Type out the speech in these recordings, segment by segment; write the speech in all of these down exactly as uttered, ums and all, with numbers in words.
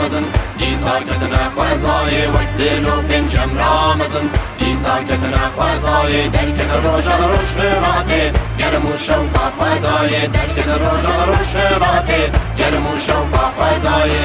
Dîsa ketine xwezayê wek dêlo pêncem ramezin. Dîsa ketine xwezayê, derkete roja li rojhilatê. Germ û şewqa xwedayê, derkete roja li rojhilatê. Germ û şewqa xwedayê.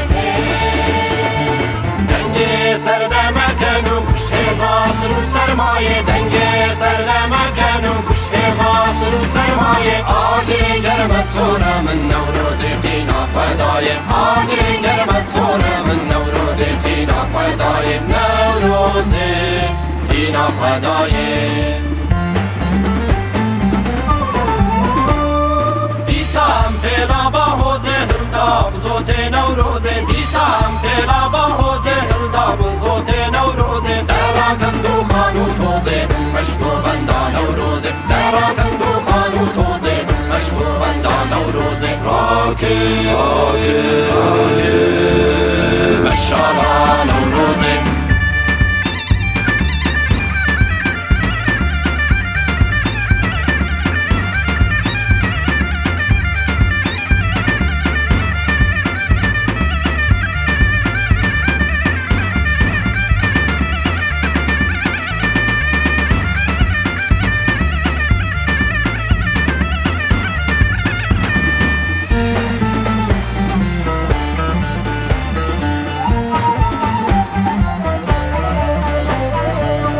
Dengê serdemeken û kuşt hêza sir û sermayê. Dengê serdemeken û kuşt hêza sir û sermayê. Agirê germe sore min Newrozê tîna xwedayê. Agirê germe sore min Newrozê tîna xwedayê. Newrozê tîna xwedayê. Dîsa em pêla bahozê hilda bi zotê Newrozê. Dîsa em pêla bahozê hilda bi zotê Newrozê. Dera kend û xan û tozê, meşk û benda Newrozê. Dera kend û xan û tozê, meşk û benda Newrozê. Rakê, rakê, rakê, meşala Newrozê.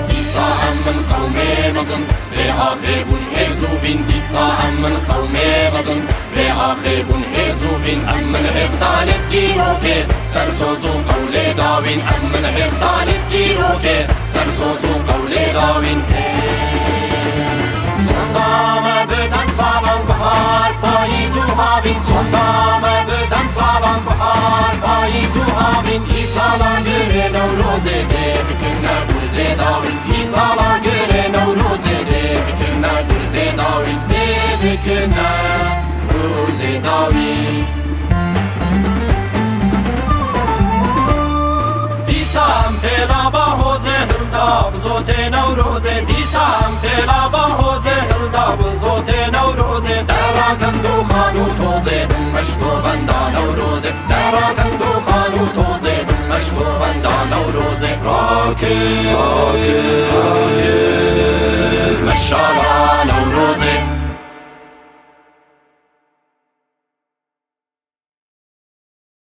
Dîsa em min qewmê mezin, bê axê bûn hêz û vîn. Dîsa em min qewmê mezin, bê axê bûn hêz û vîn. Em min hêrsa li dîrokê, ser soz û qewlê dawîn. Em min hêrsa li dîrokê, ser soz û qewlê dawîn. Sonda me bi dem salan bihar, payîz û havîn. Sonda me bi dem salan bihar, payîz û havîn. Îsala girê Newrozê dê bikine gurzê dawîn. Îsala girê Newrozê dê bikine gurzê dawîn. Dê bikine gurzê dawîn. Dîsa em pêla bahozê hilda bi zotê Newrozê. Dîsa em pêla bahozê hilda bi zotê Newrozê. Dera kend û xan û tozê, meşk û benda Newrozê. Dera kend û xan û tozê, meşk û benda Newrozê. Rakê, rakê, rakê, meşala